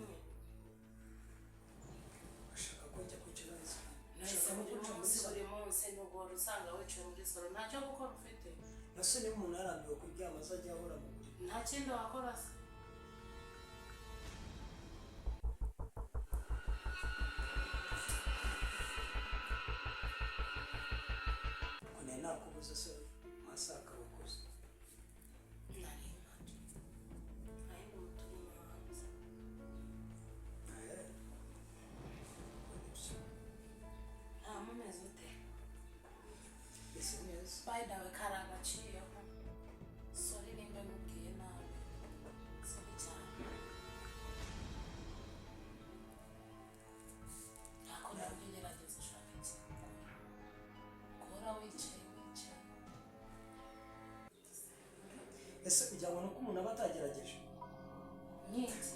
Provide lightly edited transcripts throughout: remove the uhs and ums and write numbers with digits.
hamwe. Ashaka ko njya kwicara neza. Nahise Ushaka no buri kunca muri munsi, salo. Buri munsi ntugora usanga wicaye muri salo, ntacyo gukora ufite. Nase niba umuntu yarambiwe kuryama, azajya ahora mu buriri? Nta kindi wakora se? Ngo nari nakubuze se masaha akaba akuze? Nari mpari, nari mu turimo hanze. Eh, nibyo. Nta mumeze ute? Meze neza. By the way, kari agaciyeho. Sorry nimba mubwiye nabi, sorry cyane. Ntabwo nabyo, gerageza ushaka ikintu ukora, guhora wicaye wicaye. Ese kugira ngo nuko umuntu aba atagerageje? Nk'iki?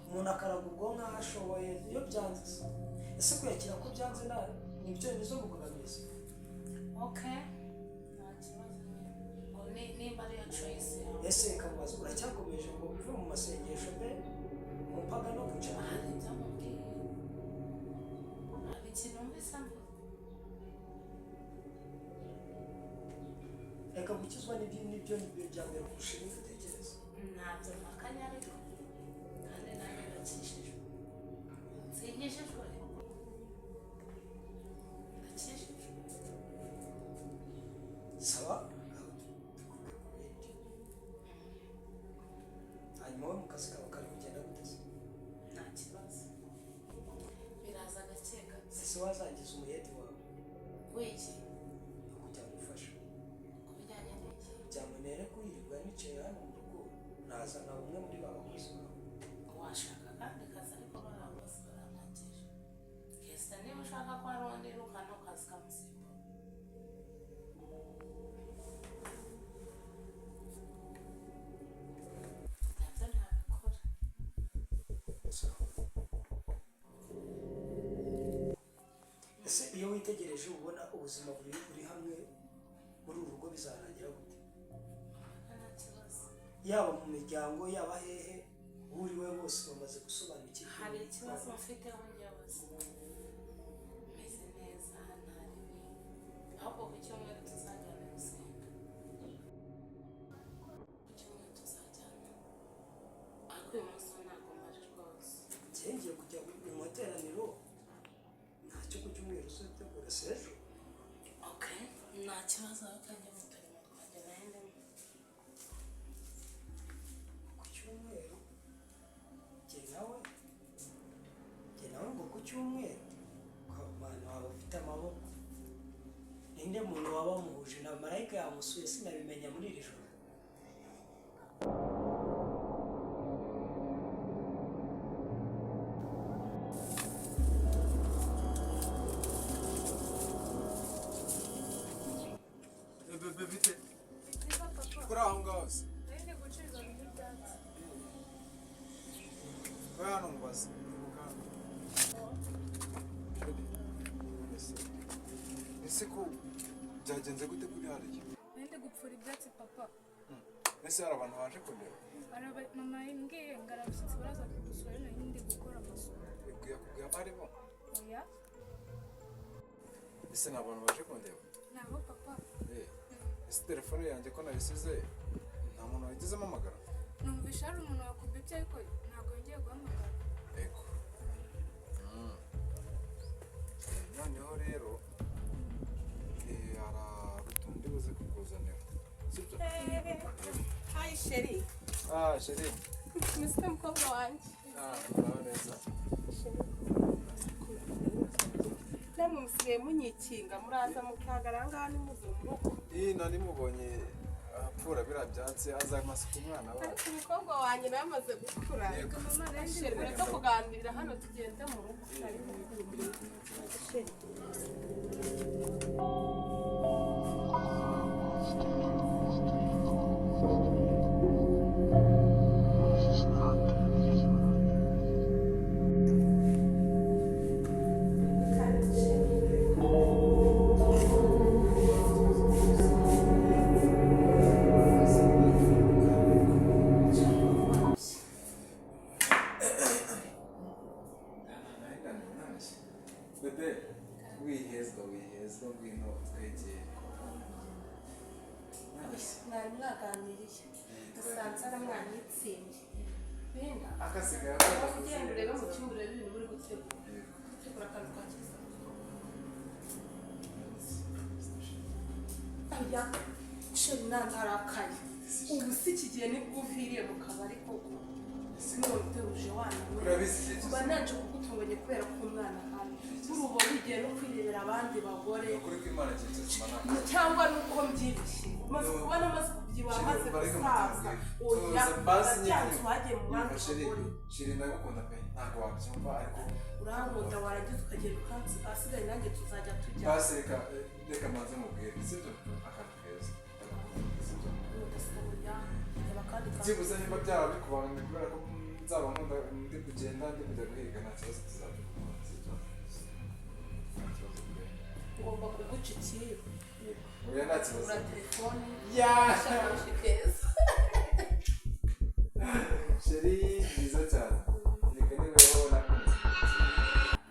Umuntu akaraga ubwonko aho ashoboye, iyo byanze se? Ese kwiyakira ko byanze nta nibyo, nizo mbogamizi? Okay, nta kibazo nyine ngo nimba ariyo choice yawe. Ese kamubaza, uracyakomeje ngo uve mu masengesho be umupaga no kwicara? Hari ibyo mubwiye? Hari ikintu numvise mvuze? Reka, gukizwa nibyo bya mbere kurusha ibindi utekereza. Ntabyo mpakanya, ariko kandi nanjye ndakijijwe. Sinkijijwe? Ndakijijwe. Saba aho tuvuge ku bindi. Hanyuma wowe mu kazi kawe kari kugenda gute se? Nta kibazo, biraza gake gake. Ese wazangiza umuyede wawe? Wiki? Kujya gufasha. Ku bijyanye n'iki? Kugira ngo nere kuyirirwa nicaye hano mu rugo, nazana umwe muri ba bakozi bawe. Washaka akandi kazi, ariko bariya bose barampagije. Kese niba ushaka ko hari undi irukana ukazi kamusimbura. Nabyo ntabikora. Sawa. Ese iyo witegereje ubona ubuzima buri hamwe muri uru rugo bizarangira gute? Nta kibazo. Yaba mu miryango, yaba hehe, uriwe bose bamaze gusobanukirwa. Hari ikibazo mfiteho njyewe? Meze neza, nta ribi. Ahubwo ku cyumweru tuzajyana gusenga, ku cyumweru tuzajyana, ariko uyu munsi wo ntabwo mpari rwose. Njye ngiye kujya mu materaniro, ntacyo ku cyumweru uzategura se ejo? Okay, nta kibazo, ariko njye mu turimo twanjye nayo ndimo. Ku cyumweru njye nawe ngo ku cyumweru Mana waba ufite amaboko. Ninde muntu waba wamuhuje na marayika yamusuye? Sinabimenya muri iri joro. Bebe, bite? Ni byiza, papa. Kuri aho ngaho se? Nari ndi guca ibibabi by'ibyatsi. Kuri hano mubaze. Ibuka hano. Chérie, ese ko byagenze gute kuri hariya? Nari ndi gupfura ibyatsi, papa. Ese hari abantu baje kundeba? Mama yambwiye ngo hari abashyitsi baraza kudusura, nari ndi gukora amasuku. Ibwiye akubwiye abo ari bo? Oya. Ese ni abantu baje kundeba? Nabo, papa. Eh, ese telefone yanjye ko nayisize, nta muntu wagizemo amagara? Numvishe hari umuntu wakubibye, ariko ntabwo yongeye guhamagara. Ego. Noneho rero hari utundi buze kukuzanira, sibyo? Hi, chérie. Ah, chérie. Mr. mukobwa wanjye. Ah, muraho neza. Namwe musigaye munyikinga, muraza mukahagarara ngaha nimuze mu rugo. Iyi nari mubonye apfura biriya byatsi, azamasika umwana wawe. Ariko umukobwa wanjye nawe amaze gukura. Yego. Mama, nari ndi Chérie, mureke kuganirira hano, tugende mu rugo. Chérie. Bebe, wihezwa wihezwa, ngwino twegere. Mwari mwaganiriye dusanze ari mwanitsinze benda. Akasigaye Ugenda urebe mu cyumba, urebe ibintu uri gutegura, gutegura akantu ka kiza. Oya chéri, nantarakaye. Ubu si iki gihe nibwo uviriye mu kabari koko? None uteruje wananiwe. Urabizi igihe Mba cyose. nanje kugutunganya kubera ko umwana ahari, buri uba wigiye no kwirebera abandi bagore. Ni ukuri ko Imana igihe cyose mba Cyangwa nuko mbyibushye, umaze kubona amaze kubyibuha, amaze gusaza. Oya, ndabyanze, wagiye mu bandi bagore. Chéri, ndagukunda pe, ntabwo wabyumva ariko. Urankunda, warangiza ukagenda ukansi, ahasigaye nanjye tuzajya tujya. Basi reka manze mubwire, sibyo? Akantu keza, ndagukunda, sibyo? Oya, reba kandi Byibuze niba byaba bikubangamiye kubera ko nzaba nkunda ndi kugenda ndi kujya guhiga, nta kibazo, tuzajya gukora, sibyo? Nta kibazo pe. Ngomba kuguca ikiru. Oya, nta kibazo. Ugura telefoni. Ya. Ishakoshi keza. Chéri, byiza cyane, reka niba wowe nakunze.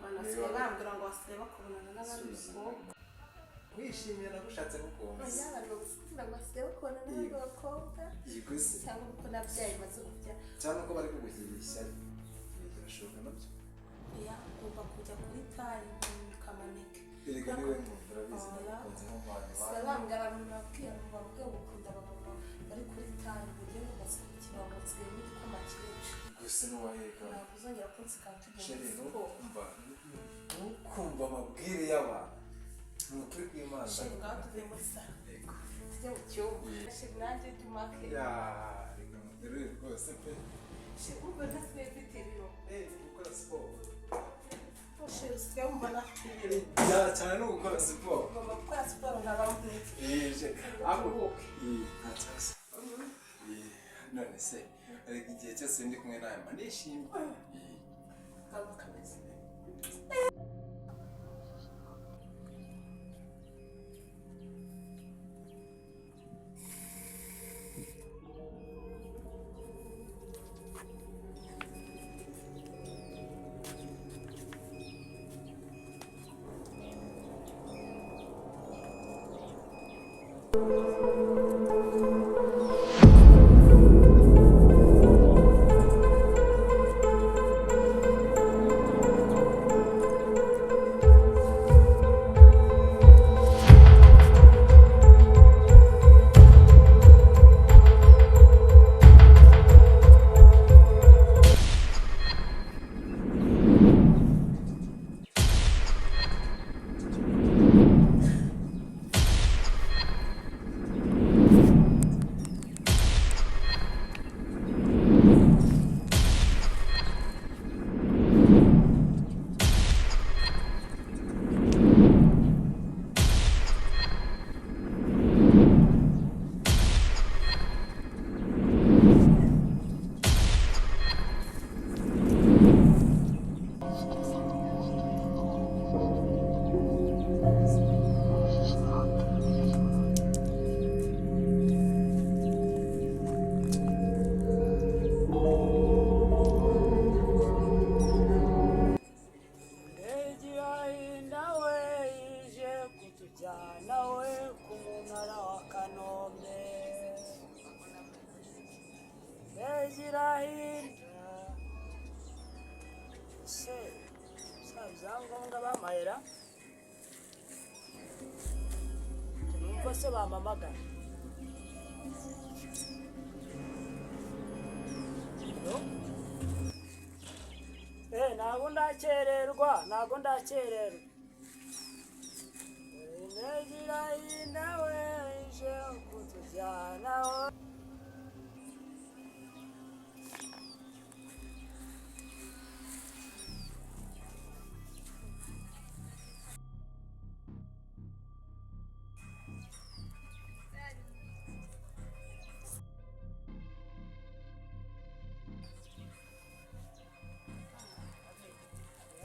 Banasigaye bambwira ngo basigaye bakubonana n'abandi bakobwa. Wishimiye nagushatse ngukunze. Oya, abantu basigaye ngo basigaye bakubonana n'abandi bakobwa. Yego se. Cyangwa uko nabyaye maze kubyara. Cyangwa ko bari kugushyira ishyari, birashoboka nabyo. Oya, ngomba kujya kuri tayi kamaneke. Erega niwe muntu, urabizi, Oya. nagukunze nk'umwana. Basigaye bambwira, abantu babwira ngo bambwira ngo ukunda abagabo bari kuri tayi, ngo ugiye ngo umaze gukira, ngo nsigaye n'igikoma cyinshi. Gusa n'uwaheka. Ntabwo uzongera kunsika tugiye Chéri, muri siporo. ntukumva ntukumva amabwire y'abantu, ni ukuri kw'Imana. Chéri, ngaho tuvuye muri salo. Yego. Tujye mu cyumba. Chéri, nanjye jya Ya, reka muterure rwose pe. Chéri, ubwo ntasigaye mfite ibiro. Eh, gukora siporo. Chéri, usigaye wumva nafite ibiro. Ya, cyane no gukora siporo. Ngomba gukora siporo nkaba mwiza. Eh, ako eh, nta kibazo. Eh, none se ariko igihe cyose ndi kumwe nawe mba nishimye. Eh. Kaba kameze. Ndege we ije kutujyana we ku munara wa Kanombe. Ndege irahinda se sa ibyangombwa bampayera, numva se bampamagara. Hello? Eh, ntabwo ndakererwa, ntabwo ndakererwa. Indege irahinda we ije kutujyana we.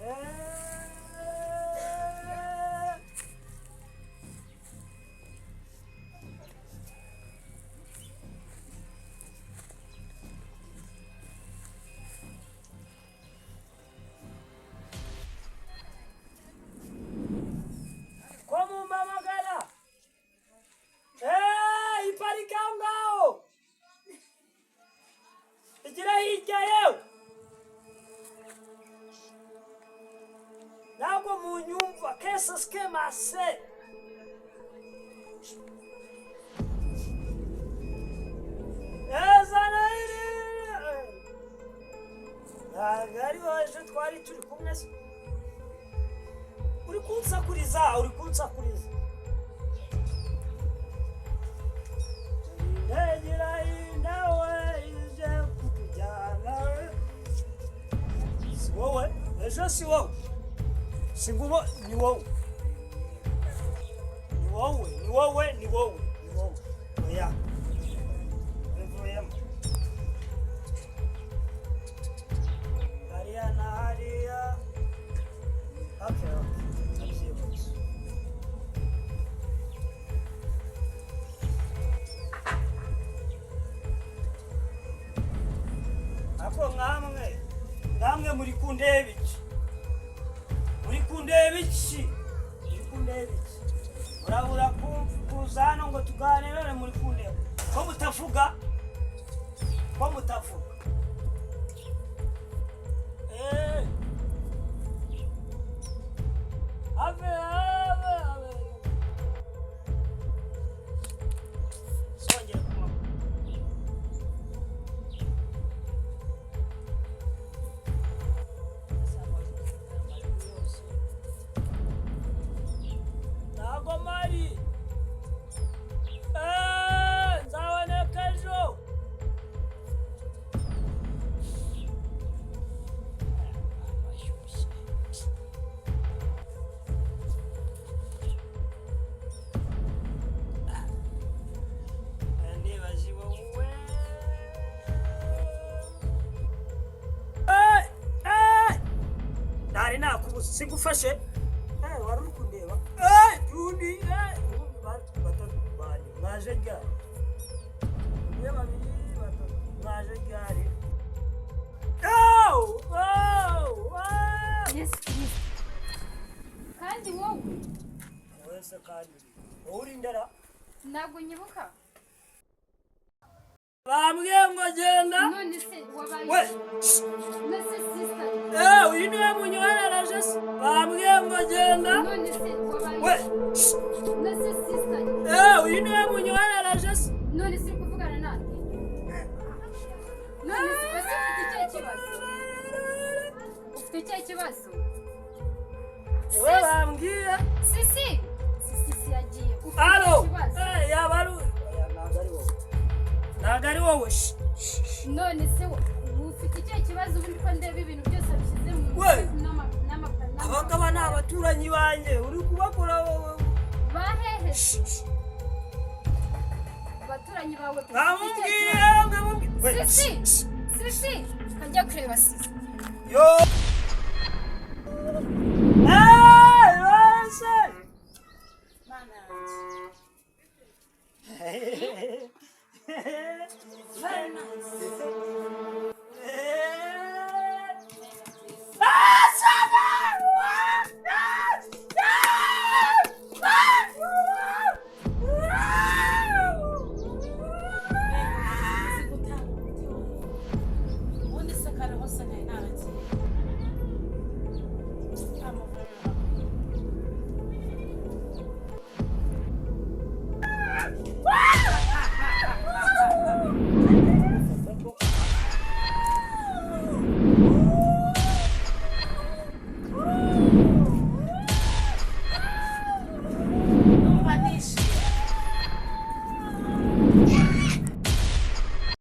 Eh. Munyumva kesaske mase. Ntabwo ari wowe, ejo twari turi kumwe se? Uri kunsakuriza, uri kunsakuriza. Indege irahinda we, ije kutujyana. Si wowe ejo, si wowe, si ngubo, ni wowe, ni wowe, ni wowe, ni wowe, ni wowe. Oya, bivuyemo hariya na hariya. Okay, ndabyibutse. Ako nkamwe, nkamwe muri kundeba iki? Muri kundeba iki? Muri kundeba iki? Murabura kuza hano ngo tuganire none muri kundeba ko mutavuga, ko mutavuga. Eh. Ave, ave, ave. Songera kuma. Ntago mari. Eh, nzaboneka ejo. Ndibaza wowe. Eh, eh! Nari nakubuze, sigufashe. Eh, wari uri kundeba. Eh, undi, eh, ubundi batatu bane. Mwaje ryari? Umwe, babiri, batatu. Mwaje ryari? Oh! Oh! Oh! Yesu Kristo, kandi wowe? Wese kandi wowe uri ndera? Ntabwo nyibuka. Bambwiye ngo genda. None se wabaye We! None se sister? Eh, uyu niwe munyoherereje se? Bambwiye ngo genda. None se wabaye We! None se sister? Eh, uyu niwe munyoherereje se? None se uri kuvugana nande? None se ese ufite ikihe kibazo? Ufite ikihe kibazo? We, bambwiye. Sisi, sisi, si yagiye. Ufite Alo! ikihe kibazo? Eh, yaba ari. Oya, ntabwo ari wowe. Ntabwo ari wowe. Shh, shh, shh. None se ufite ikihe kibazo ubundi, ko ndeba ibintu byose abishyize mu We! n'ama Abangaba ni abaturanyi banjye. Uri kubakora wowe. Bahehe se? Abaturanyi bawe, ufite ikihe Mwamubwiye, kibazo? mwamubwiye. We, Sisi, sisi, kajya kureba sisi. Yo! Eh, wese! Mana yanjye, very nice. Ah, sana! Uzi gutanga umuti wawe. Ubundi se kare hose nari naragiye?